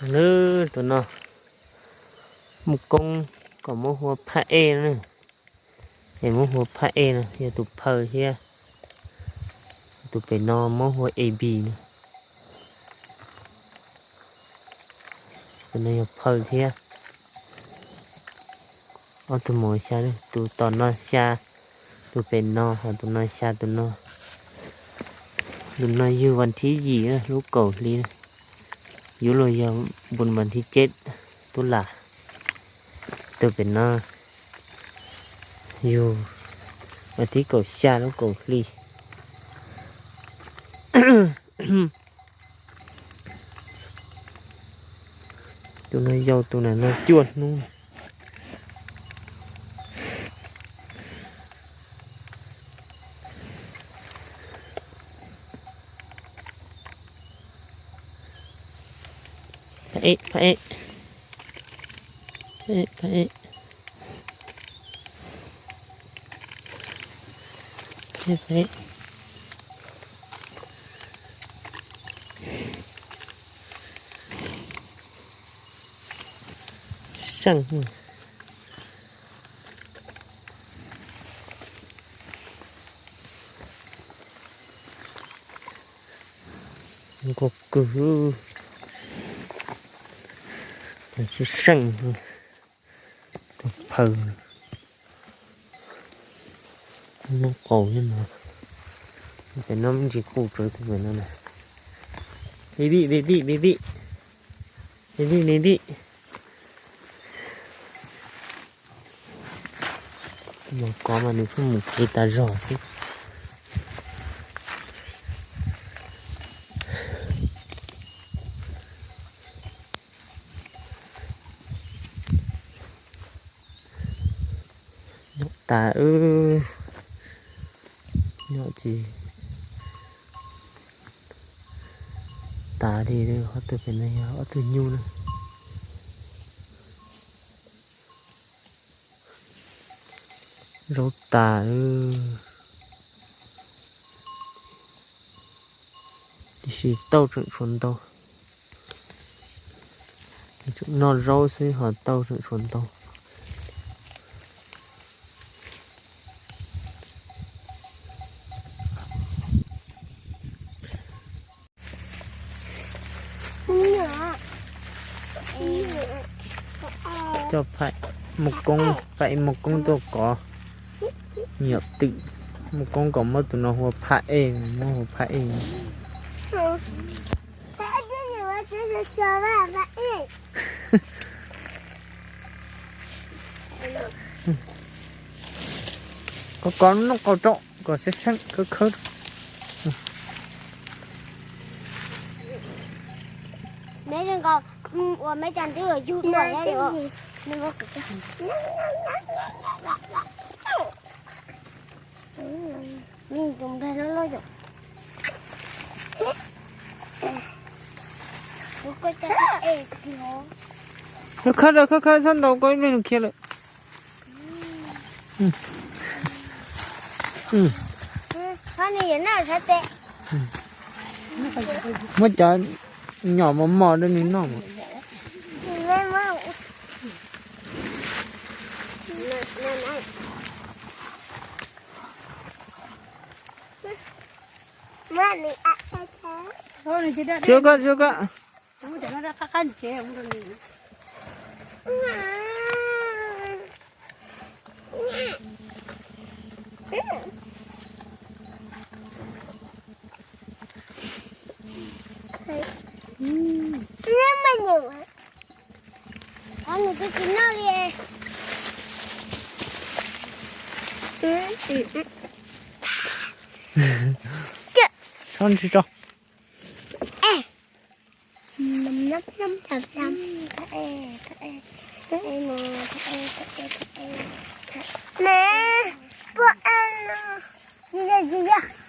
Lwm tus no, Mus Koob kom muab hu ua Phaj Ej na. Es muab hu ua Phaj Ej no yog tus phaw thiab. Tus pem no muab hu ua A B no. Tus no yog phaw thiab. Ob tug mus xya, tus tom no xya, tus pem no, ho tus no xya, tus no. Tus no yug vas thib yim lub kaum hli, yuav luag yog npun vas thib ceb tub lam. Tus pem no yug vas thib kaum xya lub kaum hli. Tus no yau, tus na no cuaj hnub. Phaj Ej, Phaj Ej. Phaj Ej, Phaj Ej. Phaj Ej, Phaj Ej. Seej. Nkaus kawg, seej, phaw. Noj qaus no, pem no me ntsis qus tsawv tus pem no na. Baby, baby, baby. Baby, baby. Tus mos kov mas nws pheej mus kev tas zog xwb. Nyom tas, nyom tsis tas li. Ob tug pem no yog ob tug nyuj na. Zaub tas, tiam sis tauj tseem tshuav ntau. Tseem noj zaub xwb ho tauj tseem tshuav ntau. Coj Phaj Mus Koob, Phaj Ej Mus Koob tuaj kov. Nyom twm, Mus Koob kom muab tus no hu ua Phaj Ej, muab hu ua Phaj Ej. Kov kov, noj qaus rau kom seej seej khawb khawb. Ua me cov ntwb yug kom Khawb, khawb, khawb, txhob ntaus, koj ib pliag nws khiav lawm. Muab cov nyom mos mos rau nws noj mas. Tshuav koj, tshuav koj. Nws twb tsis noj li. Tso ntsis tso. Mẹ, pua ăn. Gì vậy, gì vậy?